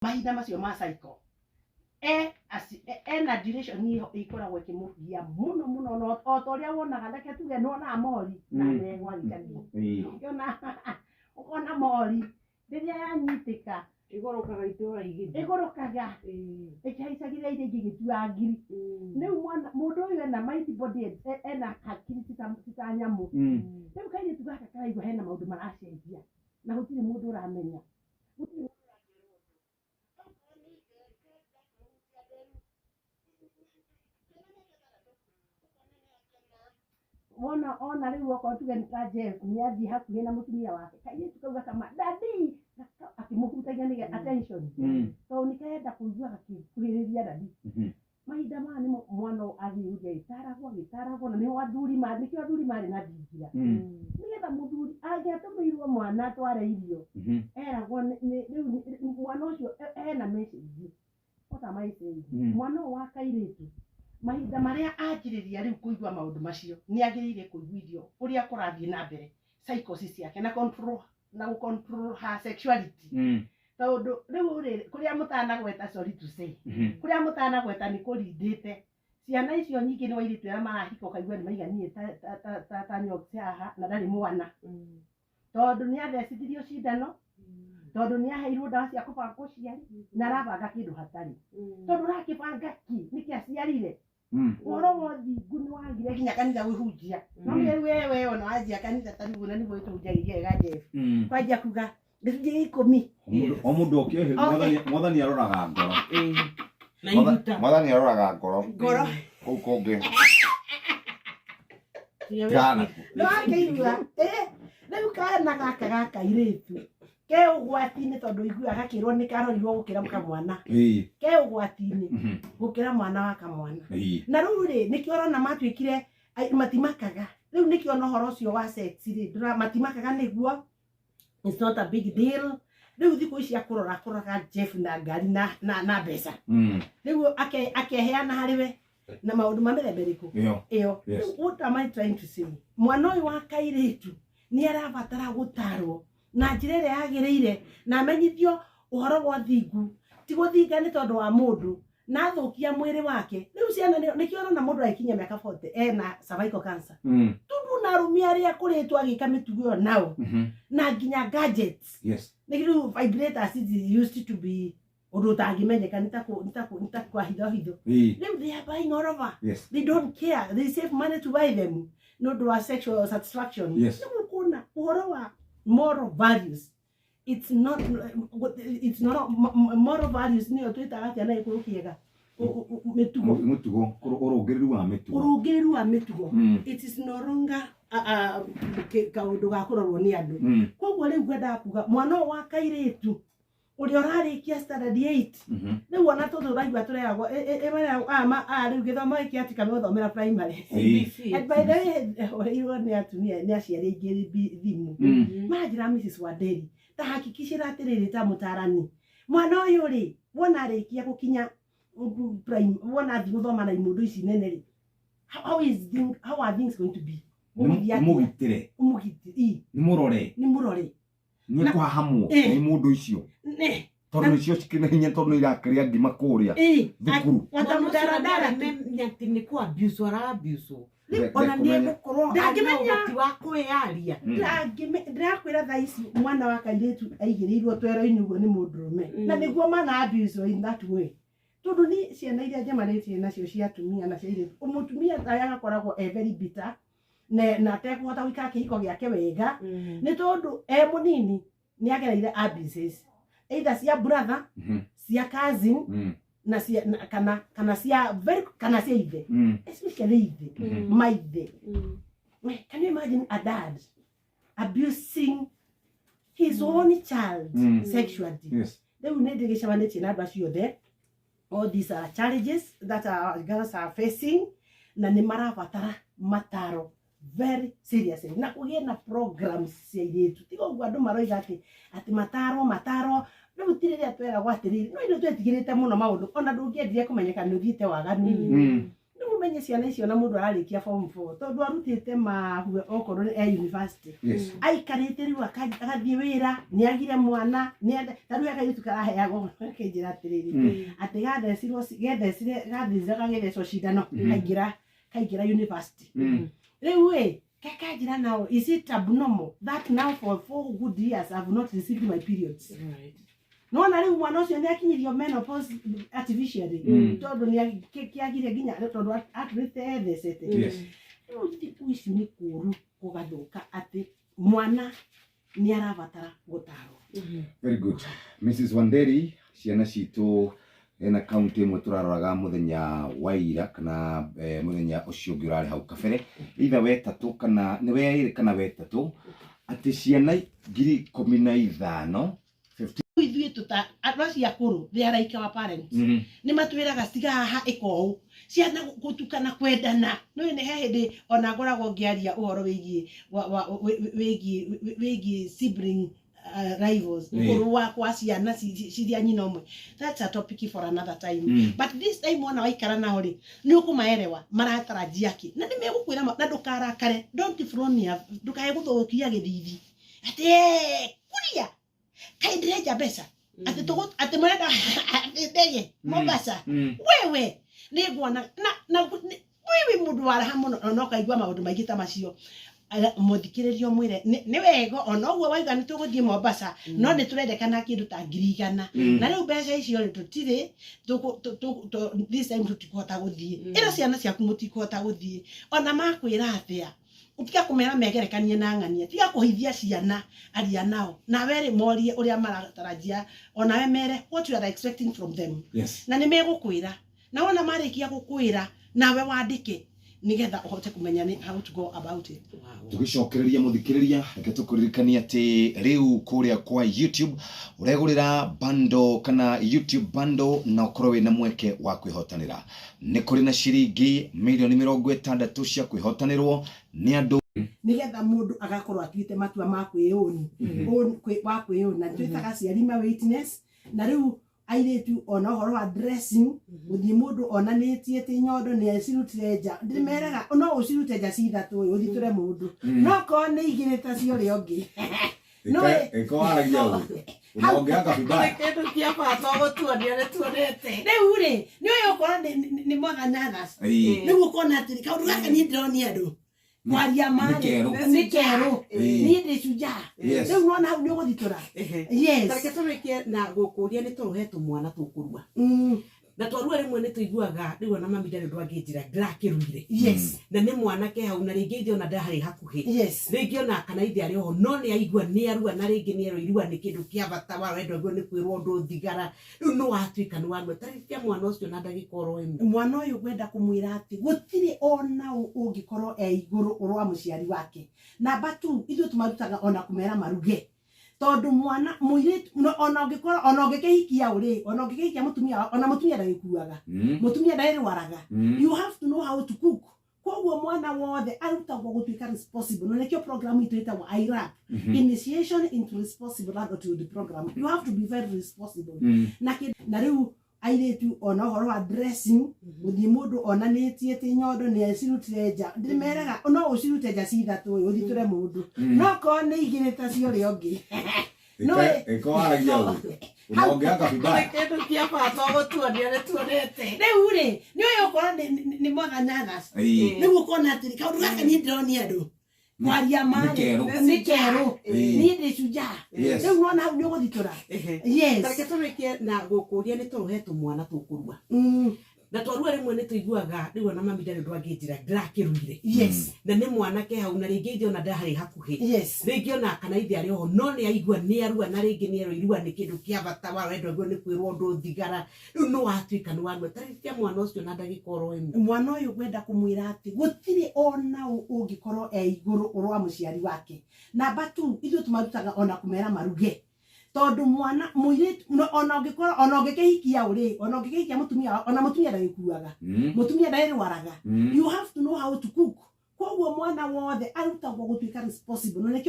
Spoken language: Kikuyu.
Mahinda macio ma cycle e ena duration ĩkoragwo ĩkĩmũgia mũno mũno, no o ta ũrĩa wonaga, reke tuge nĩwonaga mori na ndegwa gĩcagi. Ũkĩona, ũkona mori rĩrĩa yanyitĩka Ĩgũrũkaga itũra igĩthiĩ. Ĩgũrũkaga ĩkĩhaicagĩrĩra iria ingĩ igĩtuaga ngiri. Rĩu mwana mũndũ ũyũ ena mind body, ena hakiri ti ta nyamũ. Rĩu kairĩtu gaka karaigua hena maũndũ maracenjia na gũtirĩ mũndũ ũramenya, gũtirĩ mũndũ ũrakĩrwo ũndũ. Okorwo nĩ ithe akĩmũhutia nderu kĩana mĩaka 6, ũkona nĩ akena wona ona rĩu okorwo tuge nĩ ta Jeff nĩ athiĩ hakuhĩ na mũtumia wake, kairĩtu kau gakama daddy akĩmũhutagia nĩgetha attention, tondũ nĩ karenda kũigua gakĩkuhĩrĩria daddy. Mahinda maya nĩmo mwana ũyũ agĩrĩire agĩtaragwo agĩtaragwo, na nĩho athuri ma nĩkĩo athuri marĩ na thingira, nĩgetha mũthuri angĩatũmĩirwo mwana atware irio, eragwo rĩu mwana ũcio ena message. What am I saying? Mwana ũyũ wa kairĩtu, mahinda marĩa anjĩrĩria rĩu kũigua maũndũ macio, nĩ agĩrĩire kũiguithio ũrĩa kũrathiĩ na mbere cycles ciake na control na gũ control her sexuality, tondũ rĩu rĩ kũrĩa mũtanagweta, sorry to say, kũrĩa mũtanagweta nĩ kũrindĩte ciana icio nyingĩ. Nĩ airĩtu arĩa marahika, ũkaigua nĩ maiganire ta nyoki haha na ndarĩ mwana, tondũ nĩ athecithirio cindano, tondũ nĩ aheirwo ndawa cia kũbanga ũciari na arabanga kĩndũ hatarĩ, tondũ ũrakĩbanga ki nĩkĩ aciarire. Ũhoro wa ũthingu nĩ wagire nginya kanitha gwĩhunjia no rĩu wewe ona wanjia kanitha ta rĩu, na nĩguo tũhunjagĩria wega Jeff, kwanjia kuga gĩcunjĩ gĩa 10. O mũndũ oke. Mwathani aroraga ngoro. Na iruta. Mwathani aroraga ngoro. Ngoro. Kũu kũngĩ tigana. Nĩ wakĩigua rĩu kana gaka ga kairĩtu ke ũgwati-inĩ, tondũ iguaga gakĩrwo nĩ karorirwo gũkĩra kamwana, ke ũgwati-inĩ gũkĩra mwana wa kamwana. Na rĩu rĩ nĩkĩo ũrona matuĩkire matimakaga rĩu, nĩkĩo ona ũhoro ũcio wa sex rĩ matimakaga nĩguo it's not a big deal. Rĩu thikũ ici akũrora kũroraga Jeff na ngari na mbeca, rĩu akeheana harĩ we na maũndũ ma mĩthemba ĩrĩkũ ĩyo. Ĩyo. Yes. Rĩu what am I trying to say? Mwana ũyũ wa kairĩtu nĩ arabatara gũtarwo na njĩra ĩrĩa yagĩrĩire na amenyithio ũhoro wa ũthingu, ti gũthinga nĩ tondũ wa mũndũ na athũkia mwĩrĩ wake. Rĩu ciana nĩkĩo ũrona mũndũ agĩkinyia mĩaka 40 ena cervical cancer, tondũ na arũme arĩa akũrĩtwo agĩka mĩtugo ĩyo nao na nginya gadgets. Nĩ rĩu vibrators used to be ũndũ ũtangĩmenyeka, nĩ ta kwa hitho hitho. Rĩu they are buying all over. They don't care, they save money to buy them nĩ ũndũ wa sexual satisfaction. Rĩu ũkona ũhoro wa moral values, it's not moral values nĩyo twĩtaga atĩa na Gĩkũyũ kĩega? Mĩtugo. Mũtugo, ũrũngĩrĩru wa mĩtugo. Ũrũngĩrĩru wa mĩtugo. It is no longer kaũndũ ga kũrorwo nĩ andũ. Koguo rĩu ngwendaga kuga mwana ũyũ wa kairĩtu ũrĩa ũrarĩkia standard 8, rĩu ona tũtũ ũraigua tũreragwo rĩu gĩthomo gĩkĩ atika gũthomera primary. And by the way, hũrĩirwo nĩ atumia, nĩ aciari aingĩ thimũ, maranjĩra, "Mrs Wanderi, ta hakikishĩra atĩrĩrĩ, ta mũtarani, mwana ũyũ rĩ, wona arĩkia gũkinya prime, wona athiĩ gũthoma na imũndũ ici nene rĩ, how are things going to be? Gũgũthiĩ Nĩ atĩa?" mũgitĩre. Ũmũgitĩre. Nĩ mũrore. Nĩ mũrore. Nĩ kũhahamwo nĩ mũndũ icio, tondũ nĩcio cikĩrĩ na hinya, tondũ nĩ irakĩrĩa ngima kũrĩa thukuru. Ota mũtaradara. Menya atĩ nĩ kũ abuse ara abuse, ona nĩ Ndekũmenya. egũkorwo Ndangĩmenya. ũhoti wa kwĩyaria. Ndĩrakwĩra thaa ici mwana wa kairĩtu aigĩrĩirwo twero-inĩ ũguo nĩ mũndũrũme, na nĩguo mana abuse in that way, tondũ ni ciana iria njemanĩtie nacio cia atumia na cia airĩtu, mũtumia aya agakoragwo e very bitter na atekũhota gũikara kĩhiko gĩake wega, nĩ tondũ e mũnini nĩ agereire abuses either cia brother, cia cousin, na cia na, kana cia very kana cia ithe, especially ithe, maithe. Can you imagine a dad abusing his own child sexually? Yes. Rĩu nĩ ndĩgĩcemanĩtie na andũ acio othe. All these are challenges that our girls are facing, na nĩ marabatara mataro very seriously na kũgĩe na programs cia airĩtu. Tiga ũguo andũ maroiga atĩ matarwo matarwo. Rĩu ti rĩrĩa tweragwo atĩrĩrĩ, no ithuĩ twetigĩrĩte mũno maũndũ, ona ndũngĩendire kũmenyeka nĩ ũthiĩte waganu-inĩ. Rĩu Ũmenye ciana icio na mũndũ ararĩkia form 4, tondũ arutĩte mahu okorwo nĩ e university, aikarĩte rĩu agathiĩ wĩra, nĩ agire mwana, ta rĩu akairĩtu karaheagwo akĩnjĩra atĩrĩrĩ, atĩ gathecirwo, gethecire, gathecire, gagĩthecwo cindano, kaingĩra university. Rĩu ĩ kekanjĩra, "Now is it abnormal that now for 4 good years I have not received my periods?" Nona rĩu mwana ũcio nĩ akinyirio menopause artificially, tondũ nĩ kĩagire nginya tondũ atũrĩte ethecete. Rĩu thikũ ici nĩ kũũru gũgathũka atĩ mwana nĩ arabatara gũtarwo. Very good, Mrs Wanderi. Ciana citũ hena kaunti ĩmwe tũraroraga mũthenya wa ira kana mũthenya ũcio ũngĩ ũrarĩ hau kabere, either wetatũ kana nĩ werĩ kana wetatũ, atĩ ciana 15,000. Rĩu ithuĩ tũta andũ acio akũrũ, they are like our parents. Nĩ matwĩraga ciga haha ĩka ũũ, ciana gũtukana kwendana nĩ he hĩndĩ ona ngoragwo ngĩaria ũhoro wĩgiĩ wĩgiĩ sibling rivals, kũrũa kwa ciana ciria nyina ũmwe. That's a topic for another time. But this time mwana waikara nao rĩ, nĩ ũkũmaerewa maratarajia kĩ, na nĩ megũkwĩra na ndũkarakare. Don't frown, ndũkae gũthũkia gĩthithi atĩ "Eh, kuria kaĩ ndĩrenja mbeca atĩ atĩ mũrenda atĩ ndege Mombasa." Wewe nĩ nguona na wewe mũndũ waraha mũno na ũkaigua maũndũ maingĩ ta macio. Mũthikĩrĩrio mwĩre nĩ wega ona ũguo waiga nĩ tũgũthiĩ Mombasa, no nĩ tũrendekana kĩndũ ta 100,000, na rĩu mbeca icio rĩ tũtirĩ this time tũtikũhota gũthiĩ. Ĩra ciana ciaku mũtikũhota gũthiĩ ona makwĩra atĩa. Tiga kũmera megerekanie na ng'ania, tiga kũhithia ciana, aria nao nawe rĩ, morie ũrĩa maratarajia, onawe mere what you are expecting from them. Na nĩ megũkwĩra, na wona marĩkia gũkwĩra, nawe wandĩke nĩgetha ũhote kũmenya nĩ how to go about it. Tũgĩcokereria mũthikĩrĩria, reke tũkũririkanie atĩ rĩu kũrĩa kwa YouTube ũregũrĩra bundle kana YouTube bundle na ũkorwo wĩna mweke wa kwĩhotanĩra. Nĩ kũrĩ na ciringi mirioni 60 cia kwĩhotanĩrwo nĩ andũ. Nĩgetha mũndũ agakorwo atuĩte matua ma kwĩyũni wa kwĩyũna, twĩtaga ciari ma witness. Na rĩu airĩtu ona ũhoro wa dressing, gũthiĩ mũndũ onanĩtie atĩ nyondo nĩ acirutire nja, ndĩmeraga no ũcirute nja ci ithatũ ĩ ũthitũre mũndũ, no korwo nĩ igĩrĩ ta cia ũrĩa ũngĩ no Ĩka waragia ũũ unaongeanga vibaya. Kĩndũ kĩa bata ũgũtuonia nĩ tuonete. Rĩu rĩ nĩ ũyũ ũkorwo nĩ more than others. Rĩu ũkona atĩrĩ, kaũndũ gaka niĩ ndĩronia andũ kwaria Nĩ kerũ. Nĩ kerũ. Niĩ ndĩ cujaa. Rĩu nona hau nĩ ũgũthitũra. Yes. Tareke tũrĩkie na gũkũria, nĩ tũrũhetwo mwana tũkũrua, na twarua rĩmwe nĩ tũiguaga rĩu ona mami ndarĩ ũndũ angĩnjĩra, ndĩrakĩruire. Na nĩ mwanake hau, na rĩngĩ ithe ona ndarĩ hakuhĩ, rĩngĩ ona kana ithe arĩ oho, no nĩ aigua nĩ arua, na rĩngĩ nĩ erwo irua nĩ kĩndũ kĩa bata wa wendo aigua nĩ kwĩrwo ũndũ thigara, rĩu nĩ watuĩka nĩ warua. Tarĩkia mwana ũcio na ndagĩka oro ĩmwe. Mwana ũyũ ngwenda kũmwĩra atĩ gũtirĩ ona ũ ũngĩkorwo e igũrũ ũrwa mũciari wake. Namba tu ithuĩ tũmarutaga ona kũmera maruge, tondũ mwana mũirĩtu ona ũngĩkorwo ona ũngĩkĩhikia ũrĩ ona ũngĩkĩhikia mũtumia ona mũtumia ndagĩkuaga, mũtumia ndarĩrwaraga. You have to know how to cook. Koguo mwana wothe arutagwo gũtuĩka responsible, na nĩkĩo program itũ ĩtagwo IRAP, Initiation into Responsible Adulthood Program. You have to be very responsible. Na rĩu airĩtu ona ũhoro wa dressing, gũthiĩ mũndũ onanĩtie atĩ nyondo nĩ acirutire nja, ndĩmeraga no ũcirute nja ci ithatũ ĩ ũthitũre mũndũ, no korwo nĩ igĩrĩ ta cia ũrĩa ũngĩ no Ĩka waragia ũũ unaongeanga vibaya. Kĩndũ kĩa bata ũgũtuonia nĩ tuonete. Rĩu rĩ nĩ ũyũ ũkorwo nĩ more than others. Rĩu ũkona atĩrĩ, kaũndũ gaka niĩ ndĩronia andũ kwaria Nĩ kerũ. Nĩ kerũ. Niĩ ndĩ cujaa. Rĩu nona hau nĩ ũgũthitũra. Yes. Tareke tũrĩkie na gũkũria, nĩ tũrũhetwo mwana tũkũrua, na twarua rĩmwe nĩ tũiguaga rĩu ona mami ndarĩ ũndũ angĩnjĩra, ndĩrakĩruire. Na nĩ mwanake hau, na rĩngĩ ithe ona ndarĩ hakuhĩ, rĩngĩ ona kana ithe arĩ oho, no nĩ aigua nĩ arua, na rĩngĩ nĩ erwo irua nĩ kĩndũ kĩa bata wa wendo aigua nĩ kwĩrwo ũndũ thigara, rĩu nĩ watuĩka nĩ warua. Tarĩkia mwana ũcio na ndagĩka oro ĩmwe. Mwana ũyũ ngwenda kũmwĩra atĩ gũtirĩ ona ũ ũngĩkorwo e igũrũ ũrwa mũciari wake. Namba tu ithuĩ tũmarutaga ona kũmera maruge, tondũ mwana mũirĩtu ona ũngĩkorwo ona ũngĩkĩhikia ũrĩ ona ũngĩkĩhikia mũtumia ona mũtumia ndagĩkuaga, mũtumia ndarĩrwaraga. You have to know how to cook. Koguo mwana wothe arutagwo gũtuĩka responsible, na nĩkĩo